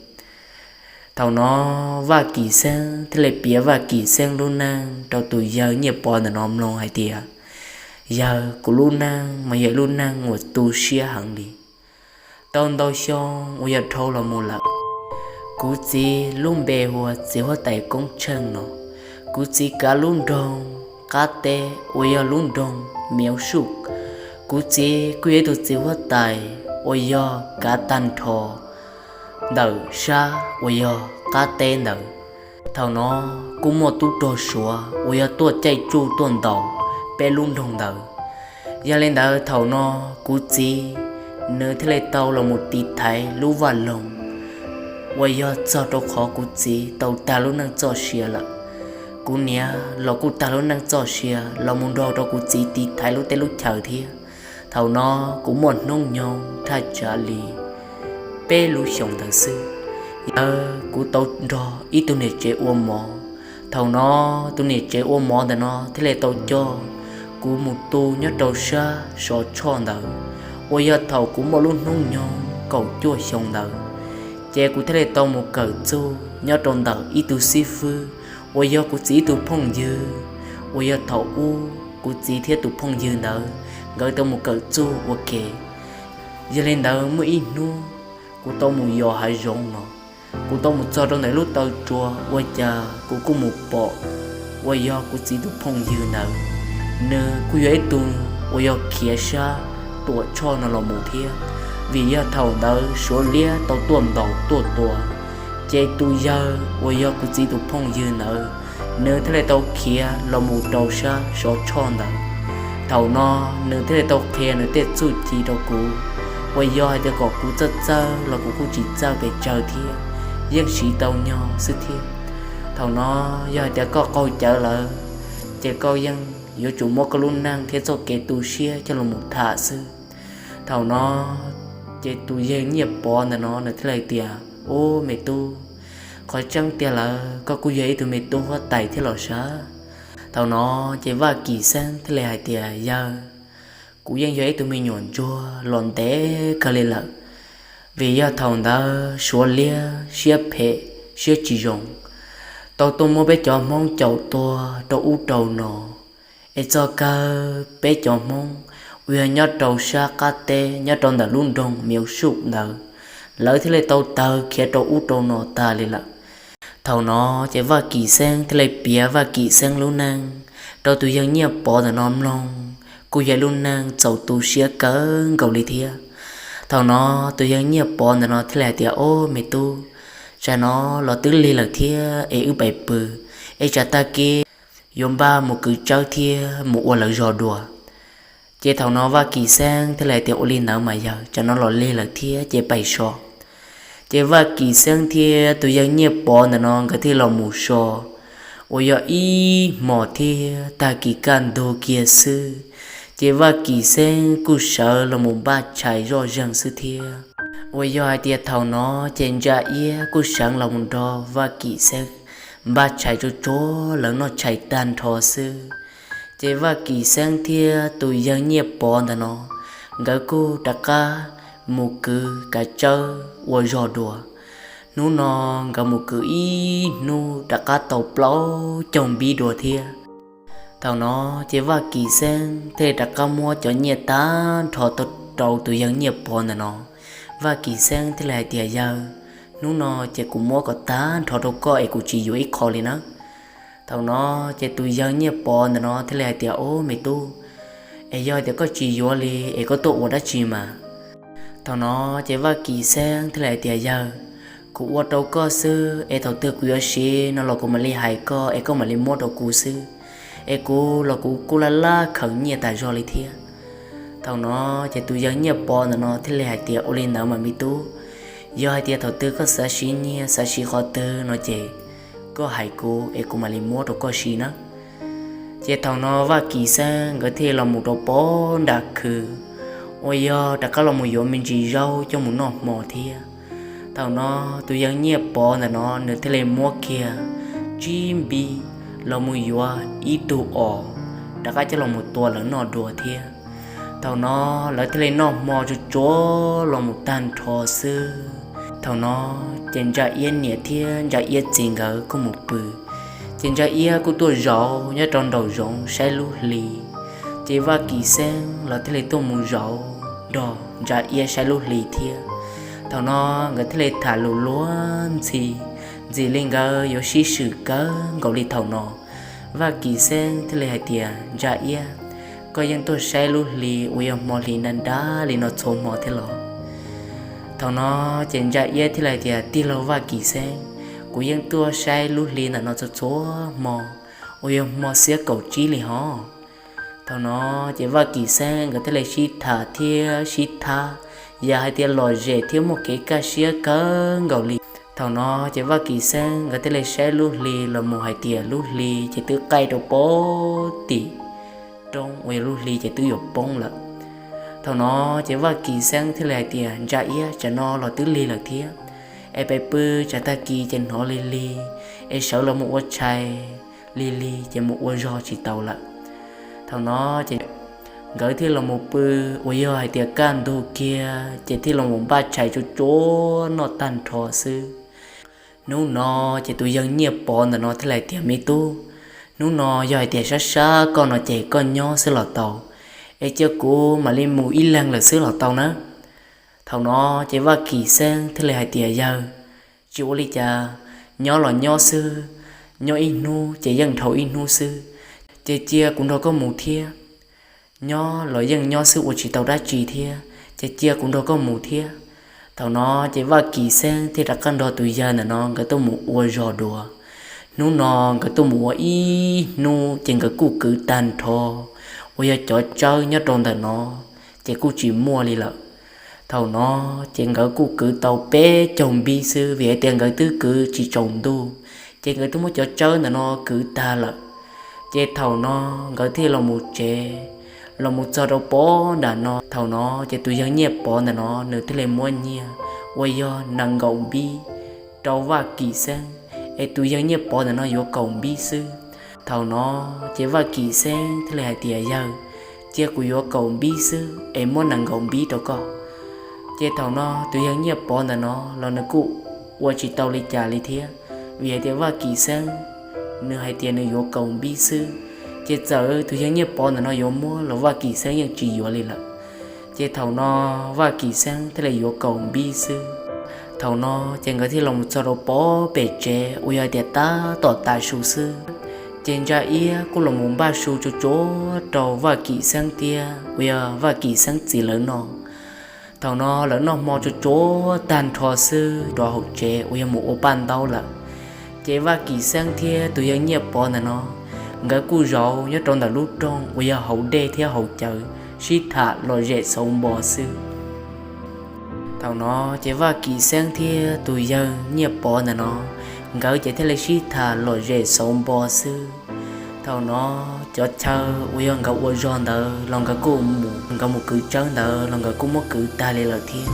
Thaum no Vaj Kim Xeeb thiaj li piav Vaj Kim Xeeb lub neej rau tus yawg Nyiaj Pov ntawm no mloog hais tias, Yawg, kuv lub neej mas yog lub neej uas tu siab heev li. Tau ntau xyoo uas yog dhau los mus lawm, kuv txiv lub npe hu ua txiv huab tais Koob Tsheej no. Kuv txiv kav lub nroog qab teb uas yog lub nroog Miav Suj. Kuv txiv kuj yog ib tug txiv huab tais uas yog kav tag nrho ntawm sab uas yog qab teb ntawd. Thaum no kuj muaj tub rog Suav uas yog tuaj caij tsuj tuaj ntaus peb lub nroog ntawd. Yog li ntawd thaum no kuv txiv nws thiaj li tau los mus tiv thaiv lub vaj loog uas yog txog rau qhov kuv txiv tau tag lub neej txoj sia lawm. Kuv niam los kuj tag lub neej txoj sia los mus nrog rau kuv txiv tiv thaiv lub teb lub chaw thiab. Thaum no kuv muaj hnub nyoog thaj tsam li peb lub xyoos ntawd xwb. Yog kuv tau nrog ib tug niam tsev ua mov. Thaum no tus niam tsev ua mov ntawm no thiaj li tau coj kuv mus tu nyob rau sab Sov Tshoj ntawd, uas yog thaum kuv muaj lub hnub nyoog kaum cuaj xyoo ntawd, ces kuv thiaj li tau mus kawm txuj nyob rau ntawm ib tug xib fwb uas yog kuv txiv ib tug phooj ywg, uas yog thaum ub kuv txiv thiab tus phooj ywg ntawd nkawd tau mus kawm txuj ua ke. Yog li ntawd muaj ib hnub kuv tau mus yos hav zoov no, kuv Kuv tau mus txog rau ntawm lub taw tsua ua cas kuv kuj mus pom uas yog kuv txiv tus phooj ywg ntawd, nws kuj yog ib tug uas yog khiav sab Tuam Tshoj no los mus thiab, vim yog thaum ntawd Suav liab tau tuaj ntaus tuaj tua, ces tus yawg uas yog kuv txiv tus phooj ywg ntawd, nws thiaj li tau khiav los mus rau sab Suav Tshoj ntawd. Thaum no nws thiaj li tau qhia nws tej txuj ci rau kuv, uas yog hais tias kom kuv txawj txawj los kuv kuj tsis txawj pes tsawg thiab, yeej siv tau nyog xwb thiab. Thaum no yog hais tias koj qaug cawv lawm, ces koj yeej yuav tsum muab koj lub neej thiab txoj kev tu siab coj los mus tham xwb. Thaum no ces tus yawg Nyiaj Pov ntawm no nws thiaj li hais tias, Ub me tub, qhov tseeb tiag lawm koj kuj yog ib tug me tub huab tais thiab los sav. Thaum no ces Vaj Kim Xeeb thiaj li hais tias, Yawg, kuv yeej yog ib tug me nyuam ntsuag los ntev kawg li lawm, vim yog thaum ntawd Suav liab siab phem siab tsis zoo tau tuaj muab peb cov Hmoob caum tua rau ub rau no, es txog kawg peb cov Hmoob uas yog nyob rau sab qab teb nyob rau ntawm lub nroog Miav Suj ntawd, lawv thiaj li tau tawg khiav rau ub rau no tag li lawm. Thaum no ces Vaj Kim Xeeb thiaj li piav Vaj Kim Xeeb lub neej rau tus yawg Nyiaj Pov ntawm no mloog, kuj yog lub neej txaus tu siab kawg nkaus li thiab. Thaum no tus yawg Nyiaj Pov ntawm no thiaj li hais tias, Ob me tub, tsam no los twb lig lawm thiab es wb pais pw, es tsam tag kis yuav npaj mus kwv tsawb thiab mus ua lawv zog dua. Ces thaum no Vaj Kim Xeeb thiaj li hais tias, Ua li ntawd mas yawg, tsam no los lig lawm thiab ces pais so. Ces Vaj Kim Xeeb thiab tus yawg Nyiaj Pov ntawm no nkawd thiaj los mus so uas yog ib hmos thiab tag kis kaj ntug kiag xwb, ces Vaj Kim Xeeb kuj sawv los mus npaj tshais zoj zeeg xwb thiab. Uas yog hais tias thaum no ces Ntsa Iab kuj sawv los mus nrog Vaj Kim Xeeb npaj tshais tsuag tsuag lawv noj tshais tag nrho xwb. Ces Vaj Kim Xeeb thiab tus yawg Nyiaj Pov ntawm no nkawd kuj rov qab mus kwv kav tsawb ua zog dua. Hnub no nkawd mus kwv ib hnub rov qab tau plaub caug npib dua thiab. Thaum no ces Vaj Kim Xeeb thiaj li rov qab muab cov nyiaj tag nrho rau tus yawg Nyiaj Pov ntawm no. Vaj Kim Xeeb thiaj li hais tias, Yawg, hnub no ces kuv muab kom tag nrho rau koj es kuv tsis yuav ib qho li nawb. Thaum no ces tus yawg Nyiaj Pov ntawm no thiaj li hais tias, Ob me tub, es yog tias koj tsis yuav li es koj tuaj ua dab tsi mas? Thaum no ces Vaj Kim Xeeb thiaj li hais tias, Yawg, kuv ua rau koj xwb es thaum twg kuv yuav siv no los kuv mam li hais koj es koj mam li muab rau kuv xwb, es kuv los kuv kuj laj laj khaws nyiaj tas zog li thiab. Thaum no ces tus yawg Nyiaj Pov ntawm no thiaj li hais tias, Ua li ntawd mas me tub, yog hais tias thaum twg koj xav siv nyiaj xav siv qhov twg no ces koj hais kuv es kuv mam li muab rau koj siv nawb. Ces thaum no Vaj Kim Xeeb nkawd thiaj los mus rau pem nram khw uas yog rov qab los mus yuav me ntsis zaub coj mus noj hmo thiab. Thaum no tus yawg Nyiaj Pov ntawm no nws thiaj li muab kiag tsib npib los mus yuav ib tug os rov qab coj los mus tua lawv noj dua thiab. Thaum no lawv thiaj li noj hmo tsuag tsuag los mus tag nrho xwb. Thaum no ces Ntsa Iab niam thiab Ntsa Iab txiv nkawd kuj mus pw. Ces Ntsa Iab kuj tuaj zaum nyob rau nraum zoov saib lub hli. Ces Vaj Kim Xeeb los thiaj li tuaj mus zaum nrog Ntsa Iab saib lub hli thiab. Thaum no nkawd thiaj li tham lus luag ntxhi, ntxim li nkawd yuav sib swm kawg nkaus li thaum no. Vaj Kim Xeeb thiaj li hais tias, Ntsa Iab, koj yeej tuaj saib lub hli uas yog hmo hli nra nrab li no txhua hmo thiab los? Thaum no ces Ntsa Iab thiaj li hais tias, Tij laug Vaj Kim Xeeb, kuv yeej tuaj saib lub hli ntawm no txhua txhua hmo uas yog hmo xiab kaum tsib li hos. Thaum no ces Vaj Kim Xeeb nkawd thiaj li sib tham thiab sib thab, yam hais tias lom zem thiab muaj kev kaj siab kawg nkaus li. Thaum no ces Vaj Kim Xeeb nkawd thiaj li saib lub hli los mus hais tias lub hli ces twb qaij rau pem tim roob uas yog lub hli ces twb yuav poob lawm. Thaum no ces Vaj Kim Xeeb thiaj li hais tias, Ntsa Iab, tsam no los twb lig lawm thiab, es peb pw tsam tag kis ces hnov lig lig, es sawv los mus ua tshais lig lig ces mus ua zog tsis tau lawm. Thaum no ces nkawd thiaj los mus pw uas yog hais tias kaj ntug kiag ces thiaj los mus npaj tshais tsuag tsuag noj tag nrho xwb. Hnub no ces tus yawg Nyiaj Pov ntawm no thiaj li hais tias, Me tub, hnub no yog hais tias sab sab koj no ces koj nyob xwb los tau, es cia kuv mam li mus ib leeg lawm xwb los tau nawb. Thaum no ces Vaj Kim Xeeb thiaj li hais tias, Yawg, tsis ua li cas, nyob los nyob xwb, nyob ib hnub ces yeej dhau ib hnub xwb, ces cia kuv nrog koj mus thiab. Nyob los yeej nyob xwb ua tsis tau dab tsi thiab, ces cia kuv nrog koj mus thiab. Thaum no ces Vaj Kim Xeeb thiaj rov qab nrog tus yawg ntawm no nkawd tuaj mus ua zog dua. Hnub no nkawd tuaj mus ua ib hnub ces nkawd kuj kwv tag nrho uas yog cov tsawb nyob rau ntawm no ces kuj tsis muaj li lawm. Thaum no ces nkawd kuj kwv tau peb caug npib xwb, vim hais tias nkawd twb kwv tsis tsaus ntuj, ces nkawd twb muab cov tsawb ntawm no kwv tag lawm. Ces thaum no nkawd thiaj los mus tsev, los mus txog rau pov nram no. Thaum no ces tus yawg Nyiaj Pov ntawm no nws thiaj li muab nyiaj uas yog nees nkaum npib rau Vaj Kim Xeeb, es tus yawg Nyiaj Pov ntawm no yuav kaum npib xwb. Thaum no ces Vaj Kim Xeeb thiaj li hais tias, Yawg, cia kuv yuav kaum npib xwb es muab nees nkaum npib rau koj. Ces thaum no tus yawg Nyiaj Pov ntawm no los nws kuj ua tsis tau li cas li thiab, vim hais tias Vaj Kim Xeeb nws hais tias nws yuav kaum npib xwb, ces txawm tus yawg Nyiaj Pov ntawm no yuav muab los Vaj Kim Xeeb yeej tsis yuav li lawm. Ces thaum no Vaj Kim Xeeb thiaj li yuav kaum npib xwb. Thaum no ces nkawd thiaj los mus txog rau pov pem tsev uas yog hais tias tab tom tav su xwb, ces Ntsa Iab kuj los mus npaj su tsuag tsuag rau Vaj Kim Xeeb thiab uas yog Vaj Kim Xeeb txiv lawv noj. Thaum no lawv noj hmo tsuag tsuag tag nrho xwb rau hauv tsev uas yog mus ua paj ntaub lawm. Ces Vaj Kim Xeeb thiab tus yawg Nyiaj Pov ntawm no nkawd kuj zaum nyob rau ntawm lub rooj uas yog hauv dej thiab hauv cawv sib tham lom zem xauv npo xwb. Thaum no ces Vaj Kim Xeeb thiab tus yawg Nyiaj Pov ntawm no nkawd ces thiaj li sib tham lom zem xauv npo xwb. Thaum no cov chaw uas yog nkawd ua zog ntawd los nkawd kuj mus, nkawd mus kwv tsawb ntawd los nkawd kuj muab kwv tag li lawm thiab,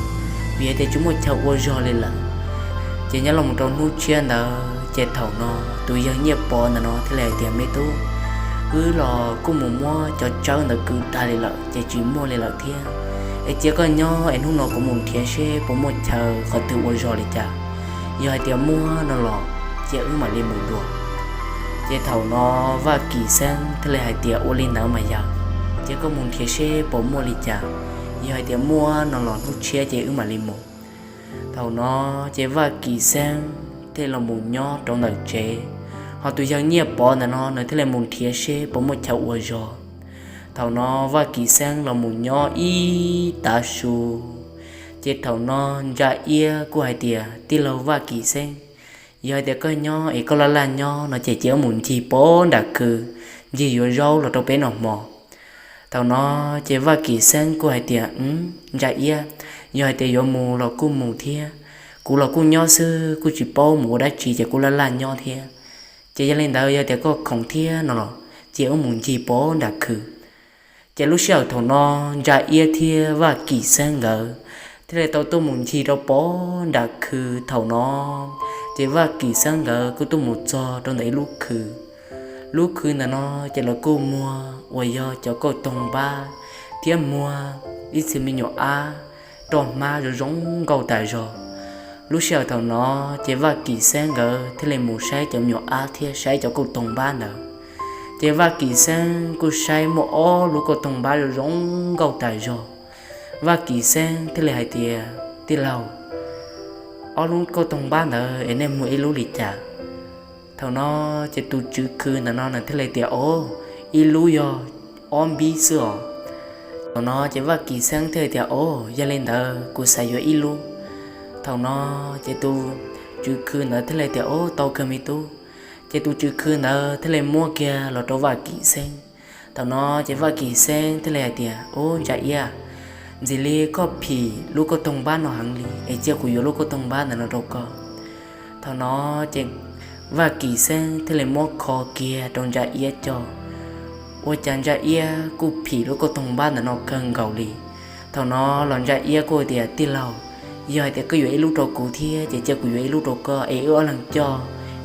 vim tias tsis muaj chaw ua zog li lawm. Ces nyob los mus rau hnub tshiab ntawd ces thaum no tus yawg Nyiaj Pov ntawm no thiaj li hais tias, Me tub, wb los kuj mus muab cov tsawb ntawd kwv tag li lawm ces tsis muaj li lawm thiab. Es cia koj nyob es hnub no kuv mus nrhiav seb puas muaj chaw qhov twg ua zog li cas. Yog hais tias muaj no los cia wb mam li mus dua. Ces thaum no Vaj Kim Xeeb thiaj li hais tias, Ua li ntawd mas yawg, cia koj mus nrhiav seb puas muaj li cas. Yog hais tias muaj no los hnub tshiab ces wb mam li mus. Thaum no ces Vaj Kim Xeeb thiaj los mus nyob rau ntawm tsev, ho tus yawg Nyiaj Pov ntawm no nws thiaj li mus nrhiav seb puas muaj chaw ua zog. Thaum no Vaj Kim Xeeb los mus nyob ib tav su, ces thaum no Ntsa Iab kuj hais tias, Tij laug Vaj Kim Xeeb, yog hais tias koj nyob es koj laj laj nyob no ces cia wb mus ncig pov nram khw, ncig yuav zaub los rau peb noj hmo. Thaum no ces Vaj Kim Xeeb kuj hais tias, Ntsa Iab, yog hais tias yuav mus los kuj mus thiab, kuv los kuj nyob xwb kuj tsis paub mus ua dab tsi ces kuj laj laj nyob thiab. Ces yog li ntawd yog tias koj khoom thiab no los cia wb mus ncig pov nram khw. Ces lub sij hawm thaum no Ntsa Iab thiab Vaj Kim Xeeb nkawd thiaj li tau tuaj mus ncig rau pov nram khw. Thaum no ces Vaj Kim Xeeb nkawd kuj tuaj mus txog rau ntawm ib lub khw. Lub khw ntawm no ces lawv kuj muag uas yog cov kauj toog npab thiab muag ib txhia me nyuam ab roj hmab zoo zoo nkauj tas zog. Lub sij hawm thaum no ces Vaj Kim Xeeb nkawd thiaj li mus saib cov me nyuam ab thiab saib cov kauj toog npab ntawd. Ces Vaj Kim Xeeb kuj saib muaj ob lub kauj toog npab zoo zoo nkauj tas zog. Vaj Kim Xeeb thiaj li hais tias, Tij laug, ob lub kauj toog npab ntawd es nej muag ib lub li cas? Thaum no ces tus tswv khw ntawm no nws thiaj li tias, Os, ib lub yog ob npib xwb os. Thaum no ces Vaj Kim Xeeb thiaj li tias, Os, yog li ntawd kuv xav yuav ib lub. Thaum no ces tus tswv khw ntawd thiaj li tias, Os, tau kawg me tub. Ces tus tswv khw ntawd thiaj li muab kiag los rau Vaj Kim Xeeb. Thaum no ces Vaj Kim Xeeb thiaj li hais tias, Ub, Ntsa Iab, ntxim li koj phim lub kauj toog npab no heev li es cia kuv yuav lub kauj toog npab ntawm no rau koj. Thaum no ces Vaj Kim Xeeb thiaj li muab kho kiag rau Ntsa Iab coj. Ua cas Ntsa Iab kuj phim lub kauj toog npab ntawm no kawg nkaus li. Thaum no los Ntsa Iab kuj tias, Tij laug, yog hais tias koj yuav ib lub rau kuv thiab ces cia kuv yuav ib lub rau koj es wb ob leeg coj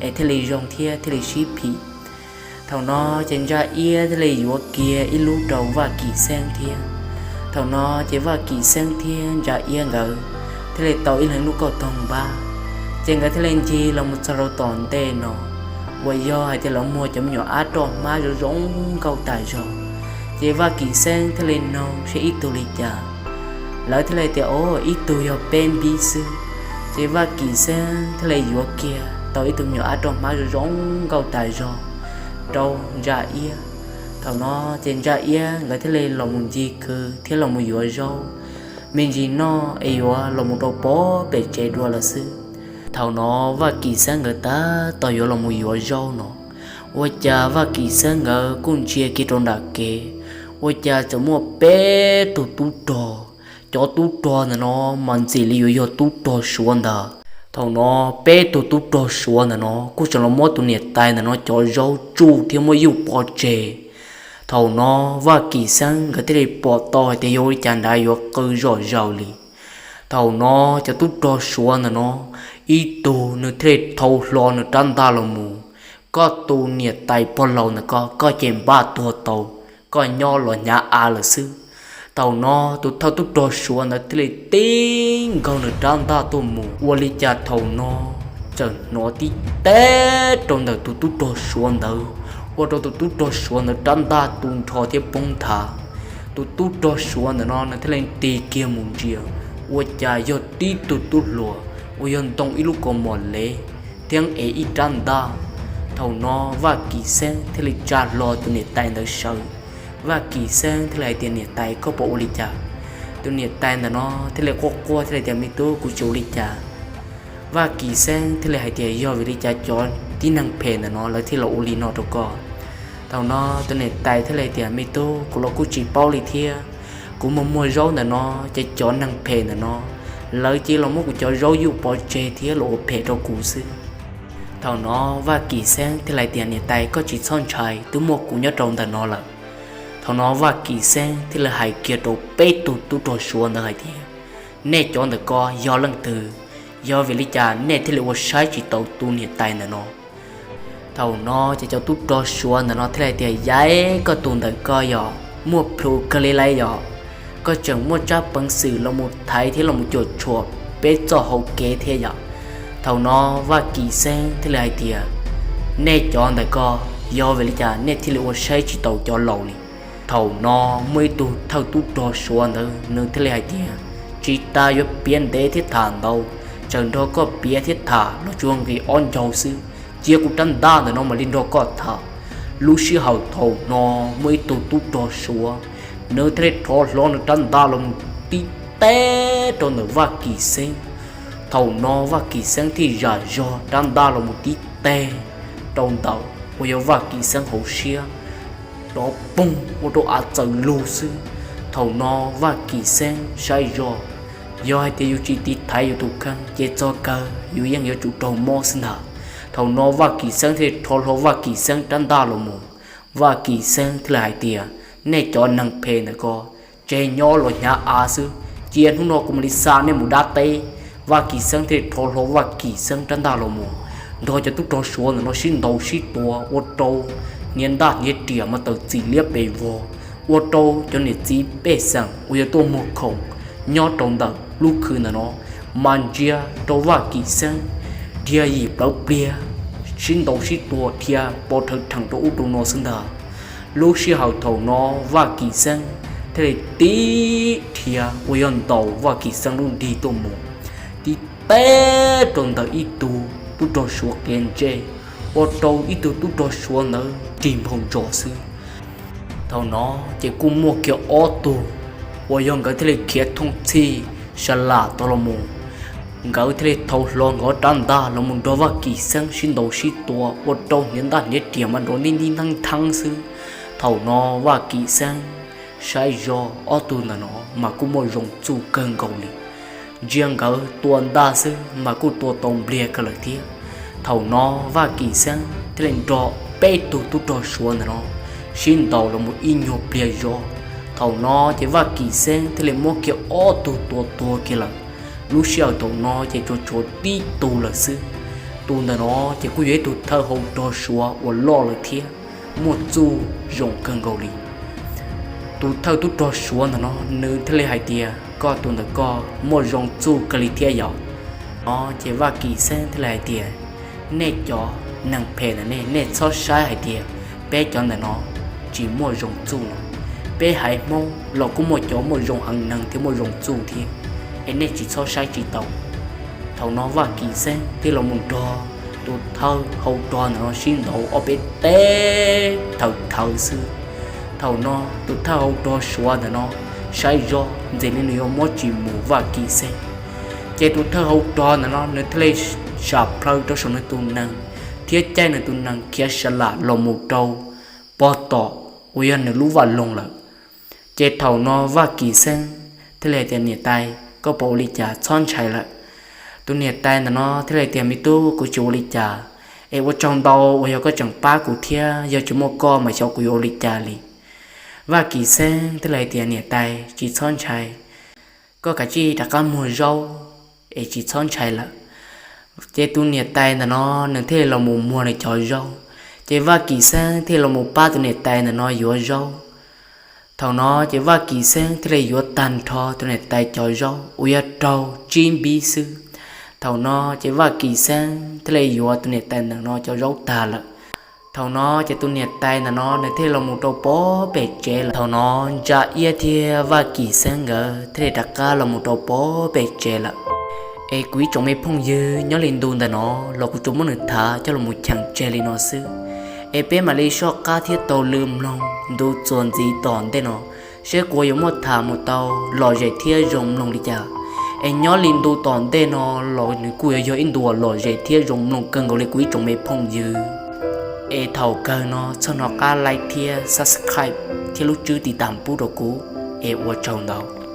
es thiaj li zoo thiab thiaj li sib phim. Thaum no ces Ntsa Iab thiaj li yuav kiag ib lub rau Vaj Kim Xeeb thiab. Thaum no ces Vaj Kim Xeeb thiab Ntsa Iab nkawd thiaj li tau ib leeg lub kauj toog npab. Ces nkawd thiaj li ncig los mus txog rau tom ntej no, uas yog hais tias lawv muag cov me nyuam ab roj hmab zoo zoo nkauj tas zog. Ces Vaj Kim Xeeb thiaj li noog seb ib tug li cas. Lawv thiaj li tias, Os, ib tug yog peb npib xwb. Ces Vaj Kim Xeeb thiaj li yuav kiag tau ib tug me nyuam ab roj hmab zoo zoo nkauj tas zog rau Ntsa Iab. Thaum no ces Ntsa Iab nkawd thiaj li los mus ncig kwv thiab los mus yuav zaub me ntsis noj es yuav los mus rau pem tsev dua lawm xwb. Thaum no Vaj Kim Xeeb nkawd tab tom yuav los mus yuav zaub no, ua cas Vaj Kim Xeeb nkawd kuj ntsia kiag rau nram kev, ua cas txawm muaj peb tug tub rog. Cov tub rog ntawm no mas ntxim li yuav yog tub rog Suav ntag. Thaum no peb tug tub rog Suav ntawm no kuj tseem los muab tus niam tais ntawm no cov zaub tsuj thiab muab yuj pov tseg. Thaum no Vaj Kim Xeeb nkawd thiaj li pom tau hais tias yog ua li cas nrad yuav qw zom zaws li. Thaum no cov tub rog Suav ntawm no ib tug nws thiaj li rhau hlo nws rab ntaj los mus, koj tus niam tais pog laus ntawm koj, koj ces npaj tuag tau, koj nyob los hnyav av lawm xwb. Thaum no tus thawj tub rog Suav ntawd thiaj li tib nkaug nws rab ntaj tuaj mus, ua li cas thaum no txawm hnov tib teb rau ntawm tus tub rog Suav ntawd, ua rau tus tub rog Suav ntawd rab ntaj tu nrho thiab poob nthav. Tus tub rog Suav ntawm no nws thiaj li nqis kiag mus ntsia, ua cas yog tib tug tub hluas uas yog ntoo ib lub kaus mom lev thiab ev ib rab ntaj. Thaum no Vaj Kim Xeeb thiaj li tsa hlo tus niam tais ntawd sawv. Vaj Kim Xeeb thiaj li hais tias, niam tais, koj puas ua li cas? Tus niam tais ntawm no thiaj li quaj quaj thiaj li tias, me tub, kuv tsis ua li cas. Vaj Kim Xeeb thiaj li hais tias, yog vim li cas cov tib neeg phem ntawm no lawv thiaj los ua li no rau koj? Thaum no tus niam tais thiaj li tias, me tub, kuv los kuj tsis paub li thiab. Kuv mus muag zaub ntawm no, ces cov neeg phem ntawm no lawv cia li los muab kuv cov zaub yuj pov tseg thiab los ua phem rau kuv xwb. Thaum no Vaj Kim Xeeb thiaj li hais tias, niam tais, koj tsis txhob ntshai, twb muaj kuv nyob rau ntawm no lawm. Thaum no Vaj Kim Xeeb thiaj li hais kiag rau peb tug tub rog Suav ntawd hais tias, nej cov ntawm ko yog leej twg? Yog vim li cas nej thiaj li ua saib tsis taus tus niam tais ntawm no? Thaum no ces cov tub rog Suav ntawm no thiaj li hais tias, yaiv, koj tus ntawm ko yog muaj plhus kawg li lauj yom, koj tseem muaj tsab peev xwm los mus thaiv thiab los mus cuam tshuam peb txoj hau kev thiab yom. Thaum no Vaj Kim Xeeb thiaj li hais tias, nej cov ntawm ko yog vim li cas nej thiaj li ua saib tsis taus cov laus li? Thaum no muaj ib tug thawj tub rog Suav ntawd nws thiaj li hais tias, tsis tas yuav piav ntev thiab tham ntau, txawm nrog koj piav thiab tham los tsuas nqis ob ncaug xwb, cia kuv rab ntaj ntawm no mam li nrog koj tham. Lub sij hawm thaum no muaj ib tug tub rog Suav, nws thiaj li rho hlo nws rab ntaj los mus tib teg rau ntawm Vaj Kim Xeeb. Thaum no Vaj Kim Xeeb thiaj zam zog rab ntaj los mus tib teg rau ntawm uas yog Vaj Kim Xeeb hauv siab, rov poog ua rau av txawm lug xwb. Thaum no Vaj Kim Xeeb saib zog, yog hais tias yus tsis tiv thaiv yus tus kheej ces txog kawg yus yeej yuav tsum raug mob xwb ntag. Thaum no Vaj Kim Xeeb thiaj li rho hlo Vaj Kim Xeeb rab ntaj los mus. Vaj Kim Xeeb thiaj li hais tias, nej cov neeg phem ntawm ko, tseg nyob los hnyav av xwb, cia hnub no kuv mam li xa nej mus dab teb. Vaj Kim Xeeb thiaj li rho hlo Vaj Kim Xeeb rab ntaj los mus, nrog cov tub rog Suav ntawm no sib ntaus sib tua ua rau hniav ntaj hniav riam mas tawm txim liab pes vog, ua rau cov niam txiv pej xeem uas yog tuaj muag khoom nyob rau ntawm lub khw ntawm no mas ntsia rau Vaj Kim Xeeb dhia yim plawv pliag, sib ntaus sib tua dhia pov rhawv rhees rau ub rau no xwb ntag. Lub sij hawm thaum no Vaj Kim Xeeb thiaj li tib rhia uas yog ntaus Vaj Kim Xeeb lub nrig tuaj mus, tib teg rau ntawm ib tug tub rog Suav qias ntsej, ua rau ib tug tub rog Suav ntawd rig nphau ntsos xwb. Thaum no ces kuj muaj kiag ob tug uas yog nkawd thiaj li khiav thooj txhij sa lam tau los mus, nkawd thiaj li thau hlo nkawd rab ntaj los mus nrog Vaj Kim Xeeb sib ntaus sib tua ua rau hniav ntaj hniav riam mas nrov ntij ntij ntheeb ntheeb xwb. Thaum no Vaj Kim Xeeb saib zog ob tug ntawm no mas kuj muaj zoo txuj kawg nkaus li, ntsia nkawd tua ntaj xwb mas kuj tua tau npliag kawg lawm thiab. Thaum no Vaj Kim Xeeb thiaj li nrog peb tug tub rog Suav ntawm no sib ntaus los mus ib nyuag pliag zog. Thaum no ces Vaj Kim Xeeb thiaj li muab kiag ob tug tua tuag kiag lawm. Lub sij hawm thaum no ces tsuas tshuav tib tug lawm xwb. Tus ntawm no ces kuj yog ib tug thawj hau rog Suav uas loj lawm thiab muaj txuj zoo kawg nkaus li. Tus thawj tub rog Suav ntawm no nws thiaj li hais tias, koj tus ntawm koj muaj zoo txuj kawg li thiab yom. No ces Vaj Kim Xeeb thiaj li hais tias, nej cov neeg phem ntawm nej, nej txhob saib hais tias peb cov ntawm no tsis muaj zoo txuj no. Peb haiv Hmoob los kuj muaj cov muaj zoo heev neeg thiab muaj zoo txuj thiab, es nej tsis txhob saib tsis taus. Thaum no Vaj Kim Xeeb thiaj los mus nrog tus thawj hau rog ntawm no sib ntaus ob peb teg thawm thawv xwb. Thaum no tus thawj hau rog Suav ntawm no saib zoj ntxim li nws yuav muab tsis mus Vaj Kim Xeeb. Ces tus thawj hau rog ntawm no nws thiaj li sam plhaw rau saum nws tus nees thiab caij nws tus nees khiav sa lam los mus rau pog tom uas yog nws lub vaj loog lawm. Ces thaum no Vaj Kim Xeeb thiaj li hais tias, Niam tais, koj puas ua li cas, txhob ntshai lawm? Tus niam tais ntawm no thiaj li hais tias, Me tub, kuv tsis ua li cas, es ua tsaug ntau uas yog koj tseem pab kuv thiab, yog tsis muaj koj mas xyov kuv yuav ua li cas li. Vaj Kim Xeeb thiaj li hais tias, Niam tais, tsis txhob ntshai, koj kav tsij rov qab muag zaub es tsis txhob ntshai lawm. Ces tus niam tais ntawm no nws thiaj li los mus muag nws cov zaub. Ces Vaj Kim Xeeb thiaj li los mus pab tus niam tais ntawm no yuav zaub. Thaum no ces Vaj Kim Xeeb thiaj li yuav tag nrho tus niam tais cov zaub uas yog raug tsib npib xwb. Thaum no ces Vaj Kim Xeeb thiaj li yuav tus niam tais ntawm no cov zaub tag lawm. Thaum no ces tus niam tais ntawm no nws thiaj li los mus rau pob pem tsev lawm. Thaum no Ntsa Iab thiab Vaj Kim Xeeb nkawd thiaj li rov qab los mus rau pob pem tsev lawm. Es kuv ib tsoom me phooj ywg, nyob li ntu ntawm no los kuv tsuas muab nws thav coj los mus cheem tseg li no xwb. Es peb mam li soj qab thiab taug lw mloog ntu txuas ntxiv tom ntej no, seb kuv yuav muaj tham mus tau lom zem thiab zoo mloog li cas. Es nyob li ntu tom ntej no los nws kuj yuav yog ib ntu uas lom zem thiab zoo mloog kawg nkaus li kuv ib tsoom me phooj ywg. Es thaum kawg no txhob hnov qab like thiab subscribe thiab lub tswb tiv tam pub rau kuv. Es ua tsaug ntau.